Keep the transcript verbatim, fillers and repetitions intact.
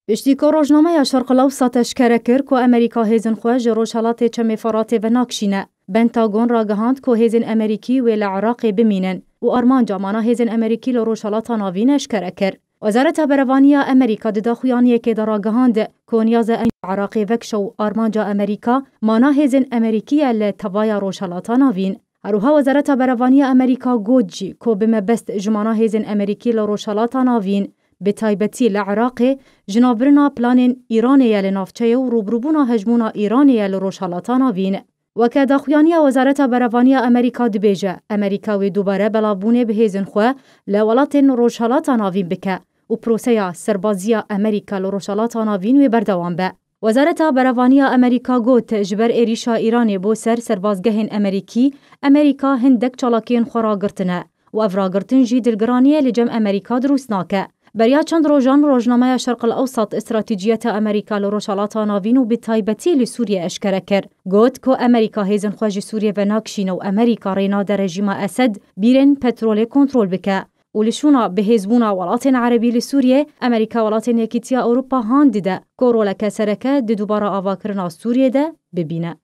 Piştî ku rojnameya Şerq el Ewsat eşkere kir ku Amerîka hêzên xwe ji Rojhelatê Çemê Feratê venakişîne, Pentagon ragihand ku hêzên Amerîkî wê li Iraqê bimînin û armanca mana hêzên Amerîkî li Rojhelata Navîn eşkere kir. Wezareta Berevaniya Amerîka di daxuyaniyekê de ragihand ku niyaza em Iraqê vekişe û armanca Amerîka mana hêzên Amerîkî ye li tevaya Rojhelata Navîn. Her wiha Wezareta Berevaniya Amerîka got jî ku bi mebest ji mana hêzên Amerîkî li Rojhelata Navîn, bi taybetî li Iraqê, jinavbirina planên Îranê ye li navçeyê û rûbirûbûna hejmûna Îranê ye li Rojhelata Navîn. Weke daxuyaniya Wezareta Berevaniya Amerîka dibêje, Amerîka wê dubare belavbûnê bi hêzên xwe li welatên Rojhelata Navîn bike û proseya serbaziya Amerîka li Rojhelata Navîn wê berdewam be. Wezareta Berevaniya Amerîka got, ji ber êrîşa Îranê bo ser serbazgehên Amerîkî, Amerîka hindek çalakiyên xwe ragirtine û ev ragirtin jî dilgiraniyê li cem Amerîka dirust nake. Beriya çend rojan rojnameya Şerq el Ewsat stratejiyeta Amerîka li Rojhelata Navîn û bi taybetî li Sûriyê eşkere kir. Got ku Amerîka hêzên xwe ji Sûriyê venakişîne û Amerîka rê nade rejîma Esed bîrên petrolê kontrol bike û li şûna bihêzbûna welatên erebî li Sûriyê, Amerîka welatên Yekîtiya Ewropa han dide ku roleke sereke di dubara avakirina Sûriyê de bibîne.